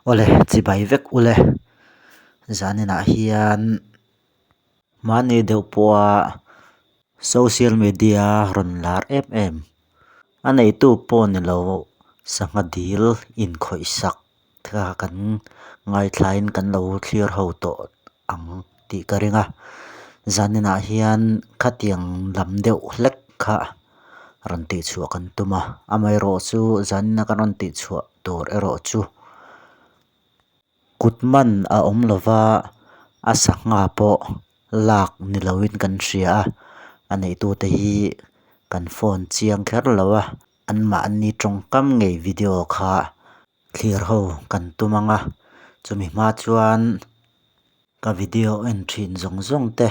Awle chibai vek ule zaninah hian mahni deuh pawha social media rawn lar em em a neitu pawh ni lo sangha dil inkhawih sak kha kan ngaithlain kan lo thlir ho tawh ang tih ka ring a zaninah hian khatiang lam deuh hlek kha rawn tihchhuah kan tum a amaherawhchu zanina kan rawn tihchhuah tur erawh chu kut man a awm lova a sangha pawh lak ni loin kan hria a a neitute hi kan phone chiang kher lo a anmahni tawngkam ngei video kha thlir ho kan tum ang a chumi hma chuan ka video en thin zawng zawng te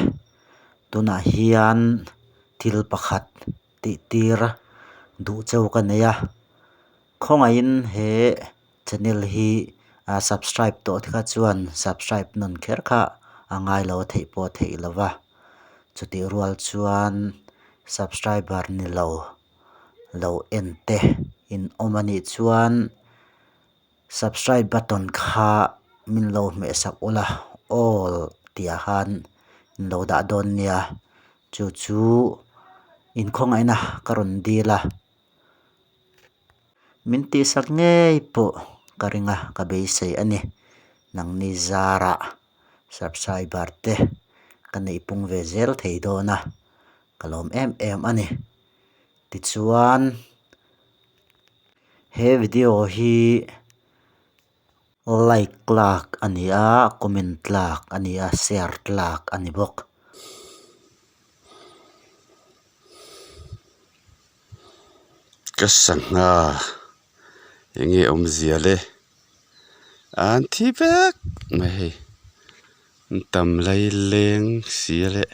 tunah hian thil pakhat tih tir duh cheu ka nei a khawngaihin he channel hi a subscribe tawh te kha chuan subscribe nawn kher kha a ngai lo a theih pawh a theih lo va chutih rual chuan subscriber ni lo lo en te in awm a nih chuan subscribe button kha min lo hmeh sak ula all tih ah khan in lo dah dawn nia chu chu inkhawngaihna ka rawn dil a. Min tihsak ngei pawh ka ring a, ka beisei a ni. Nangni zarah subscriber te ka neih pung ve zel thei dawn a, ka lawm em em a ni. Tichuan he video hi like tlak a ni a, comment tlak a ni a, share tlak a ni bawk. Ka sangha enge awmzia le an thi vek mai hei an tam lai leng si a leh.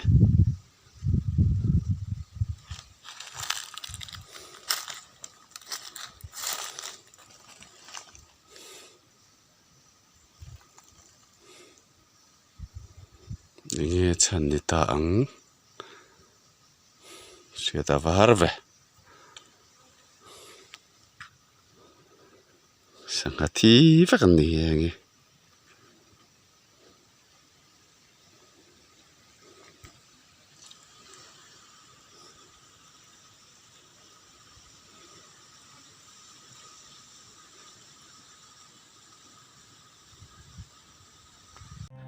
Enge chhan ni ta ang. Hriat a var ve. Sangha thi vek an ni nghe nghe.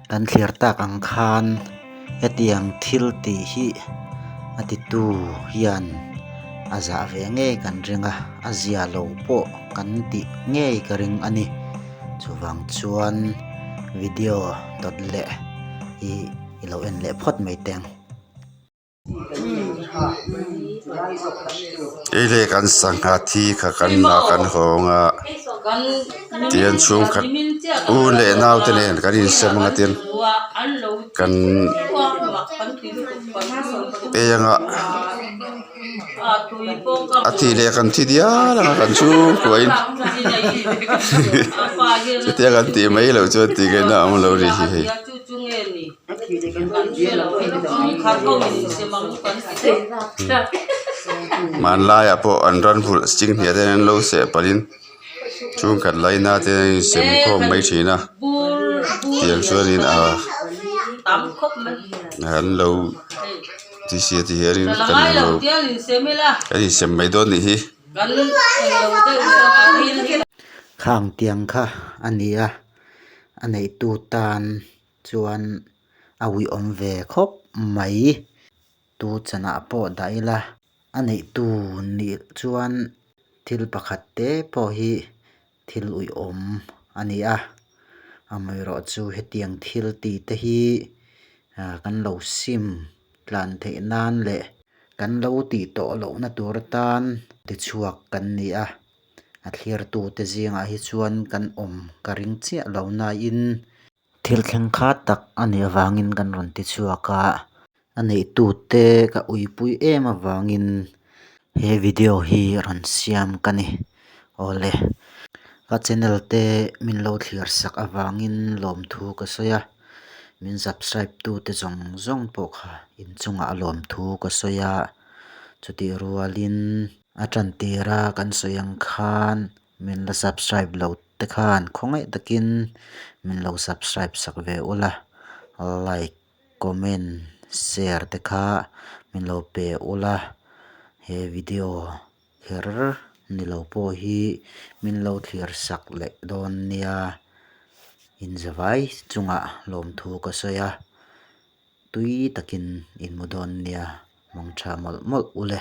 Kan thlir tak ang khan hetiang thil tih hi a titu hian a zah ve ngei kan ring a a zia lo pawh kan tih ngei ka ring a ni chuvang chuan video dawt leh hi i lo en leh phawt mai teh ang. Hei le kan sangha thi kha kan la kan hawng a tihian chhungkhat u leh nau te nen kan insem anga tin kan ei anga a thih leh kan thi dial anga kan chhungkua in chutia kan tih mai loh chuan tih ngaihna a awm lo a ni hi hei. Hmanlaiah pawh an ran vulh chinghne te an lo seh palhin chhungkhat laina te an insem khawm mai thin a tiang chuanin ah an lo ti sia ti hianin kan lo kan insem mai dawn anih hi. Khang tiang kha a ni a. A neihtu tan chuan a uiawm ve khawp mai. Tu chanah pawh dah ila a neihtu nih chuan thil pakhat te pawh hi thil uiawm a ni a. Amaherawhchu hetiang thil tih te hi kan lo sim tlan theih nan leh kan lo tih tawh lohna tur atan tichhuak kan ni a. A thlirtute zingah hi chuan kan awm ka ring chiah lo nain thil thleng kha tak a nih avangin kan rawn ti chhuak a, a neihtute ka uipui em avangin he video hi rawn siam ka ni. Awle, ka channel te min lo thlir sak avangin lawmthu ka sawi a, min subscribe tute zawng zawng pawh kha inchungah lawmthu ka sawi a, chutih rualin. A tan tira kan sawi ang khan min la subscribe lo te khan khawngaih takin min lo subscribe sak ve ula like comment share te kha min lo pe ula he video kher ni lo pawh hi min lo thlir sak leh dawn nia inzavai chungah lawmthu ka sawi a tui takin in mu dawn nia mangtha mawlh mawlh ule.